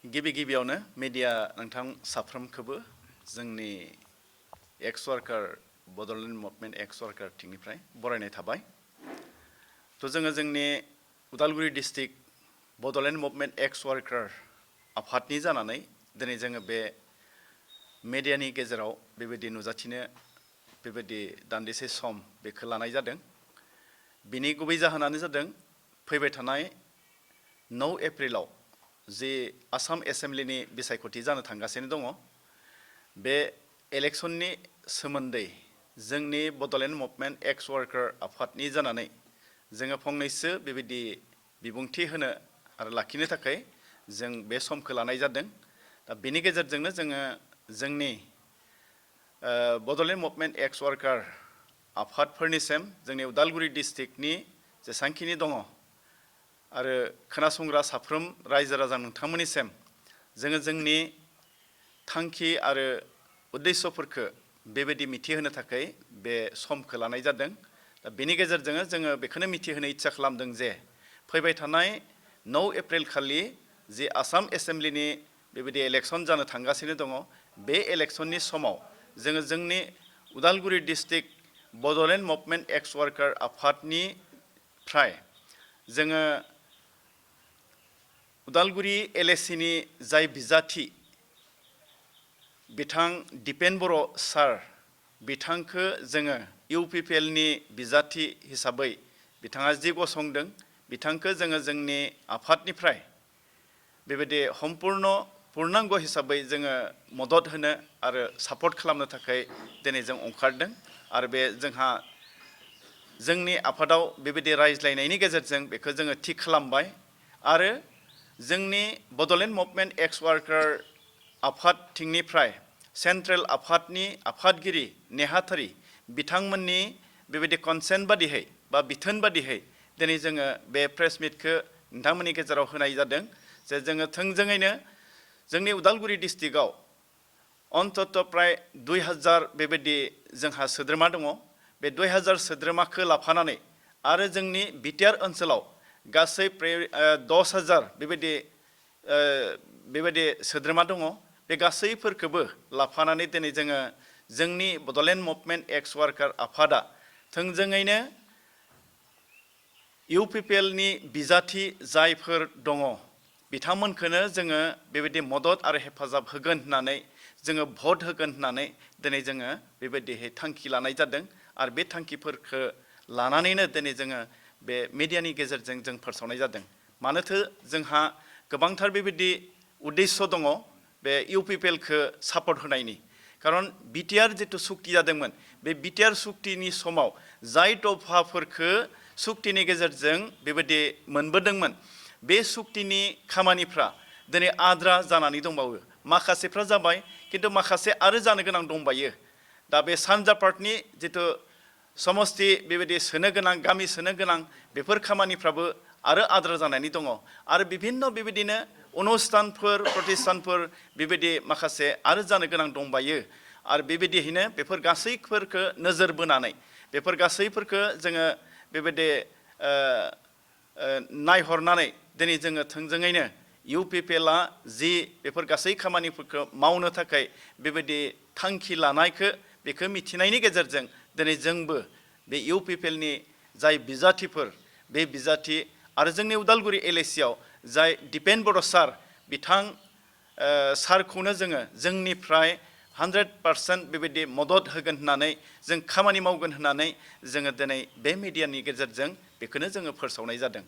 गिबियावनो मीडिया नोंथां साफ्रोमखौबो जोंनि एक्स वर्कार बड'लेण्ड मुभमेन्ट एक्स वर्कार टिमनिफ्राय बरायनाय थाबाय। जोङो जोंनि उदालगुरि डिस्ट्रिक्ट बड'लेण्ड मुभमेन्ट एक्स वर्कार आफादनि जानानै दिनै जोङो बे मीडियानि गेजेराव बेबायदि नुजाथिनो बेबायदि दान्दिसे सम बेखौ लानाय जादों। बिनि गुबै जाहोनानो जादों फैबाय थानाय 9 एप्रिलाव जे आसाम एसेम्ब्लिनि बिसायख'थि जानो थांगासिनो दङ। बे इलेक्शननि सोमोन्दै जोंनि बड'लेण्ड मुभमेन्ट एक्स वर्कार आफादनि जानानै जोङो फंनैसो बेबायदि बिबुंथि होनो आरो लाखिनो थाखाय जों बे समखौ लानाय जादों। दा बेनि गेजेरजोंनो जोङो जोंनि बड'लेण्ड मुभमेन्ट एक्स वर्कार आफादफोरनिसिम जोंनि उदालगुरि डिस्ट्रिक्टनि जेसांखिनि दङ आरो खोनासंग्रा साफ्रोम रायजो राजा नोंथांमोननिसिम जोङो जोंनि थांखि आरो उद्देश्यफोरखौ बेबायदि मिथिहोनो थाखाय बे समखौ लानाय जादों। दा बेनि गेजेरजों जोङो बेखौनो मिथिहोनो इच्छा खालामदों जे फैबाय थानाय 9 एप्रिल खालि जि आसाम एसेम्ब्लिनि बेबायदि इलेक्शन जानो थांगासिनो दङ, बे इलेक्शननि समाव जोङो जोंनि उदालगुरि डिस्ट्रिक्ट बड'लेण्ड मुभमेन्ट एक्स वर्कार आफादनिफ्राय जोङो उदालगुरि एलएसिनि जाय बिजाथि बिथां दिपेन बर' सार बिथांखौ जोङो इउपिपिएलनि बिजाथि हिसाबै बिथाङा जि गसंदों बिथांखौ जोङो जोंनि आफादनिफ्राय बेबायदि पूर्णांग हिसाबै जोङो मदद होनो आरो सापर्ट खालामनो थाखाय दिनै जों ओंखारदों। आरो बे जोंहा जोंनि आफादाव बेबायदि रायज्लायनायनि गेजेरजों बेखौ जोङो थि खालामबाय आरो जोंनि बड'लेण्ड मुभमेन्ट एक्स वर्कार आफादथिंनिफ्राय सेन्ट्रेल आफादनि आफादगिरि नेहाथारि बिथांमोननि बेबायदि कनसेन्ट बादिहै बा बिथोन बादिहै दिनै जोङो बे प्रेस मिटखौ नोंथांमोननि गेजेराव होनाय जादों जे जोङो थोंजोङैनो जोंनि उदालगुरि डिस्ट्रिक्टआव अन्तत प्राय 2000 बेबायदि जोंहा सोद्रोमा दङ। बे 2000 सोद्रोमाखौ लाफानानै आरो जोंनि बिटिआर ओनसोलाव गासै 10,000 बेबायदि सोद्रोमा दङ। बे गासैफोरखौबो लाफानानै दिनै जोङो जोंनि बड'लेण्ड मुभमेन्ट एक्स वर्कार आफादा थोंजोङैनो इउपिपिएलनि बिजाथि जायफोर दङ बिथांमोनखौनो जोङो बेबायदि मदद आरो हेफाजाब होगोन होननानै जोङो भट होगोन होननानै दिनै जोङो बेबायदिहै थांखि लानाय जादों। आरो बे थांखिफोरखौ लानानैनो दिनै जोङो बे मिडियानि गेजेरजों जों फोसावनाय जादों। मानोथो जोंहा गोबांथार बेबायदि उद्देश्य दङ बे इउपिपिएलखौ सापर्ट होनायनि। खारन बिटिआर जितु सुक्ति जादोंमोन बे बिटिआर सुक्तिनि समाव जाय दफाफोरखौ सुक्तिनि गेजेरजों बेबायदि मोनबोदोंमोन बे सुक्तिनि खामानिफ्रा दिनै आद्रा जानानै दंबावो। माखासेफ्रा जाबाय खिन्थु माखासे आरो जानो गोनां दंबायो। दा बे सानजा पार्टनि जितु समस्ति बेबायदि सोनो गोनां गामि सोनो गोनां बेफोर खामानिफ्राबो आरो आद्रा जानानै दङ। आरो बिभिन्न बेबायदिनो अनुस्थानफोर प्रतिष्ठानफोर बेबायदि माखासे आरो जानो गोनां दंबायो। आरो बेबायदियैनो बेफोर गासैफोरखौ नोजोर बोनानै बेफोर गासैफोरखौ जोङो बेबायदि नायहरनानै दिनै जोङो थोंजोङैनो इउपिपिएलआ जि बेफोर गासै खामानिफोरखौ मावनो थाखाय बेबायदि थांखि लानायखौ बेखौ मिथिनायनि गेजेरजों दिनै जोंबो बे इउपिपिएलनि जाय बिजाथिफोर बे बिजाथि आरो जोंनि उदालगुरि एलएसियाव जाय दिपेन बर' सार बिथां सारखौनो जोङो जोंनिफ्राय 100% बेबायदि मदद होगोन होननानै जों खामानि मावगोन होननानै जोङो दिनै बे मिडियानि गेजेरजों बेखौनो जोङो फोसावनाय जादों।